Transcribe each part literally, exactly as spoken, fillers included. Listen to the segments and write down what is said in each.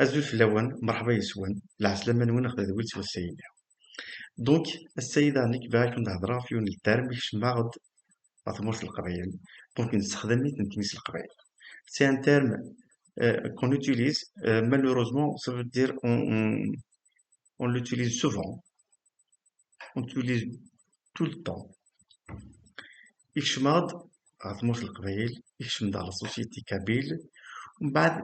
Azul fell-awen, merḥba yes-wen, lɛeslama-nwen akked tadwilt n wass-agi. Donc, ass-agi daɣen nekk bɣiɣ ad ken-d-hedreɣ ɣef yiwen n term ikcem-aɣ-d ɣer tmurt n Leqbayel. Donc, nessexdam-it nekkni s Leqbayel. C'est un terme euh, qu'on utilise, euh, malheureusement, ça veut dire on, on, on l'utilise souvent. On l'utilise tout le temps. Ikcem-aɣ-d ɣer tmurt n Leqbayel, ikcem-d ɣer la société kabyle, mbeɛd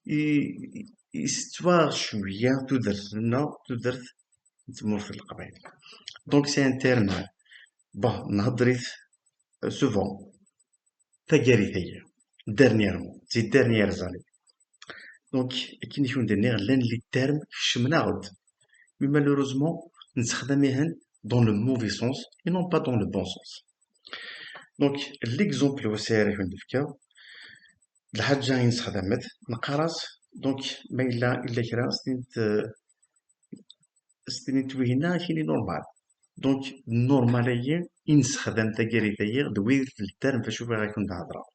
i- i- isettwaɣ cwiya tudert-nneɣ, tudert n tmurt n Leqbayel. Donc c'est un terme, bon, nhedder-it souvent, taggara-agi, dernièrement, ces dernières années. Donc akken i ken-d-nniɣ, llan les termes kecmen-aɣ-d, mais malheureusement nessexdam-iten dans le mauvais sens et non pas dans le bon sens. Donc l'exemple wass-a ara ken-d-fkeɣ d lḥaǧa i nessexdam-it, neqqar-as, donc ma yella illa kra s-tiniḍ, s-tiniḍ wihin-a akini normal. Donc normal-agi i nessexdam taggara-agi d wid les termes ɣef acu bɣiɣ ad ken-d-hedreɣ.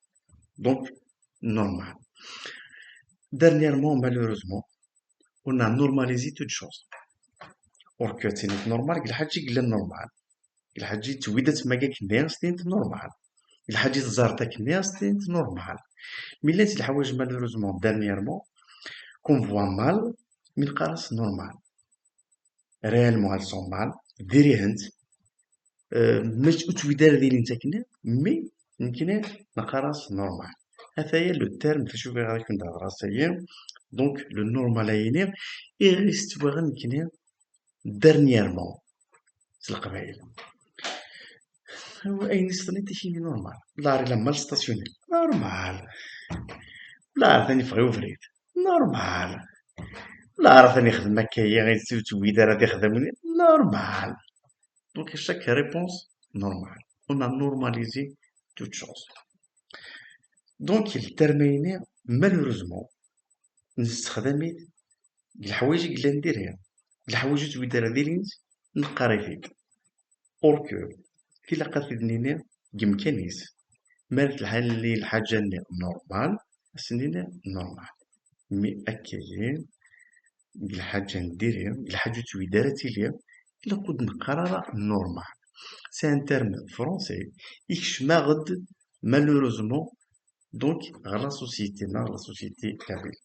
Donc normal. Dernièrement, malheureusement, on a normalisé toute chose. Or que c'est normal, deg lḥaǧa i yellan normal. Deg lḥaǧa i tettwid ad temmag akkenni, c'est normal. Deg lḥaǧa i teẓẓart akkenni, c'est normal. Mais llant leḥwayeǧ, malheureusement, dernièrement, qu'on voit mal, mais neqqar-as normal. Réellement, elles sont mal, diri-hent, euh, mačči ur ttwid ara ad ilint akkenni, mais nekkni neqqar-as normal. Ataya le terme ɣef acu bɣiɣ ad ken-d-hedreɣ ass-agi. Donc le normal-agi iɣ isettwaɣen nekkni dernièrement s Leqbayel. Ayen i s-tenniḍ akini normal. Lɛar ila mal stationné, normal. Lɛar atan yeffeɣ i ubrid, normal. Lɛar atan yexdem akka-yi, ur ttwid ara ad ixdem, normal. Donc chaque réponse normale. On a normalisé toute chose. Donc le terme-agi, malheureusement, nessexdam-it deg leḥwayeǧ i yellan diri, deg leḥwayeǧ ur ttwid ara ad ilint, neqqar-it-id. Or que tilaq ad t-id-nini deg umkan-is. Mi ara telḥa lḥaǧa-nni normal, ad s-nini normal. Mais akka-yi, deg lḥaǧa n diri, deg lḥaǧa ur ttwid ara ad tili, ilaq ur d-neqqar ara normal. C'est un terme français, ikcem-aɣ-d malheureusement, donc ɣer la société, neɣ la société kabyle.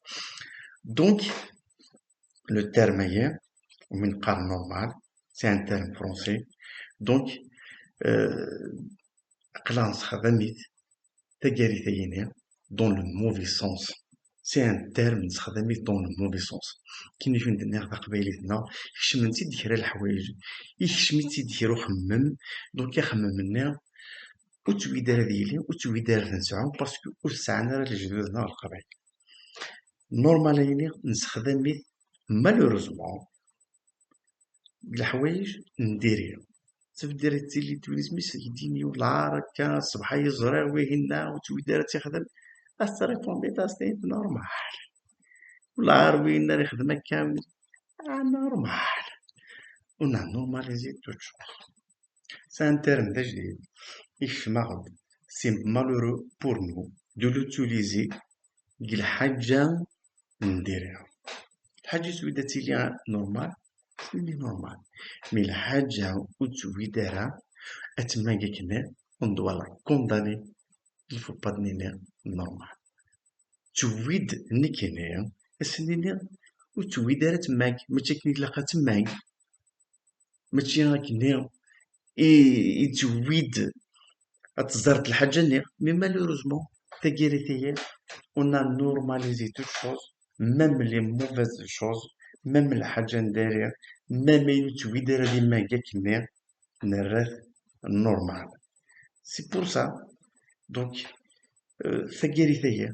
Donc le terme-agi, umi neqqar normal, c'est un terme français. Donc euh, aql-aɣ nessexdam-it taggara-agi dans le mauvais sens. C'est un terme nessexdam-it dans le mauvais sens. Akken i ken-d-nniɣ, taqbaylit-nneɣ kecmen-tt-id kra leḥwayeǧ, ikcem-itt-id kra uxemmem, donc axemmem-nni ur ttwid ara ad yili, ur ttwid ara ad t-nesɛu, parce que ur t-sɛan ara lejdud-nneɣ leqbayel. Normal-agi nessexdam-it malheureusement deg leḥwayeǧ n diri. Tebdir ad tili twinizmi s gdini, ulɛar akka, ṣṣbeḥ-agi ẓriɣ wihin-a ur ttwid ara ad t-ixdem, ad s-tripundiḍ, ad s-tiniḍ normal. Ulɛar wihin-a ixdem akka, ah, normal. On a normalisé toute chose. C'est un terme d ajdid, ikcem-aɣ-d. C'est malheureux pour nous de l'utiliser deg lḥaǧa n diri. Lḥaǧa ur ttwid ad tili normal, tili normal. Mais lḥaǧa ur ttwid ara ad temmag akken, on doit la condamner, il faut pas d-nini normal. Ttwid nekkini, ad s-nini ur ttwid ara ad temmag, mačči akken ilaq ad temmag. Mačči akken i, i ttwid ad teẓẓart lḥaǧa-nni, mais malheureusement, taggara-agi, on a normalisé toute chose, même les mauvaises choses, même lḥaǧa n diri, même ayen ur ttwid ara ad immag akken-nni, nerra-t normal. C'est pour ça, donc, euh, taggara-agi,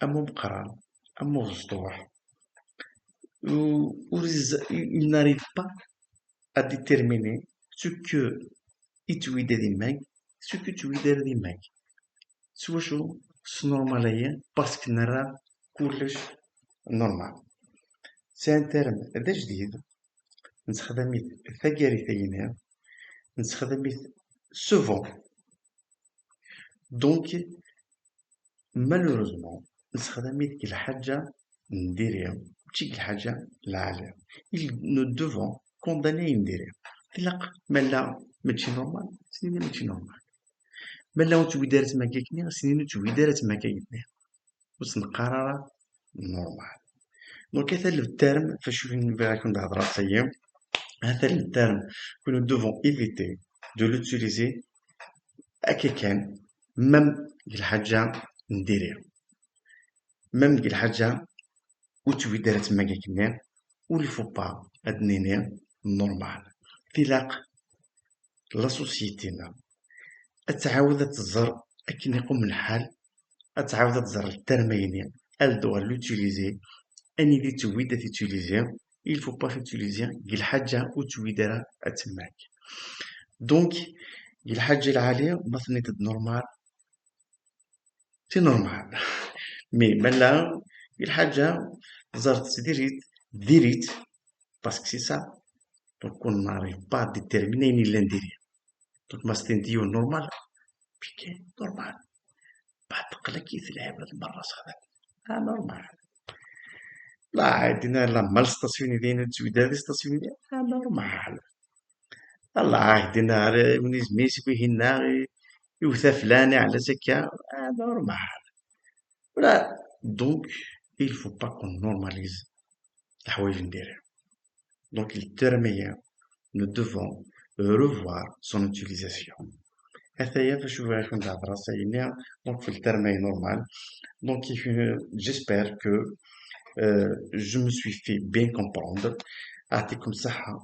am umeqqran, am ubestuḥ, ur, ur iz-, il n'arrive pas à déterminer ce que i ttwid ad immag, ce que ur ttwid ara ad immag. S wacu? S normal-agi, parce que nerra kullec normal. C'est un terme d ajdid, nessexdam-it taggara-agi, nessexdam-it souvent. Donc, malheureusement, nessexdam-it deg lḥaǧa n diri, ur mačči deg lḥaǧa lɛali. Nous devons condamner ayen diri. Tilaq ma la mačči normal, s-nini mačči normal. Ma la ur ttwid ara tmagak-nni, s-nini ur ttwid ara tmagak-nni. Ur s-neqqar ara normal. Donc, ata le terme, facu bɣiɣ ad k-d-hedreɣ ass-agi, ata le terme que nous devons éviter de l'utiliser akka kan, même deg lḥaǧa n diri. Même deg lḥaǧa ur ttwid ara tmagak-nni, ur il faut pas ad d-nini normal. Tilaq la société-nneɣ ad tɛawed ad tẓer akken iqum lḥal, ad tɛawed ad tẓer le terme-nni, elle doit l'utiliser, anida ttwid ad t-utiliser, il faut pas t-utiliser deg lḥaǧa ur ttwid ara ad temmag. Donc, deg lḥaǧa lɛali, ma tenniḍ-d normal, c'est normal. Mais ma la, deg lḥaǧa teẓriḍ-tt diri-tt, diri-tt, parce que c'est ça. Donc, on n'arrive pas à déterminer ayen yellan diri. Donc, ma s-tiniḍ yiwen normal, piqué, normal. Baɛd teqqel akka i telɛib, ad merra sexdam. Ah, normal. La, din la mal station din, ur ttwid ara station din. Ah, normal. Allah, din ara win izmi-s, wihin-a, i-, iwta flan, iɛla s akka. Ah, normal. Voilà. Donc, il faut pas qu'on normalise leḥwayeǧ n diri. Donc, le terme, nous devons revoir son utilisation. Ataya facu bɣiɣ ad k-d-hedreɣ ass-agi. Donc, في le terme normal. Donc, euh, j'espère que, euh, je me suis fait bien comprendre. يعطيكم الصحة.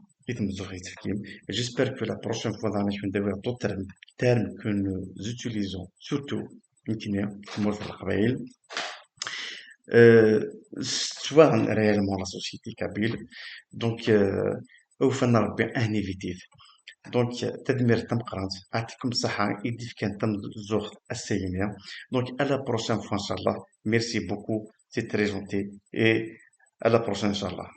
J'espère que la prochaine fois, on va d'autres termes, termes que nous utilisons, surtout, nekkni, tmurt n Leqbayel. Euh, ttwaɣen réellement la société kabyle. Donc, euh, ufan Rebbi ad éviter. Donc, tanemmirt tameqqrant, yeɛṭikum ṣṣeḥḥa, i d-ifkan tameẓẓuɣt ass-agi. Donc, à la prochaine fois, inchallah. Merci beaucoup, c'est très gentil. Et à la prochaine, inchallah.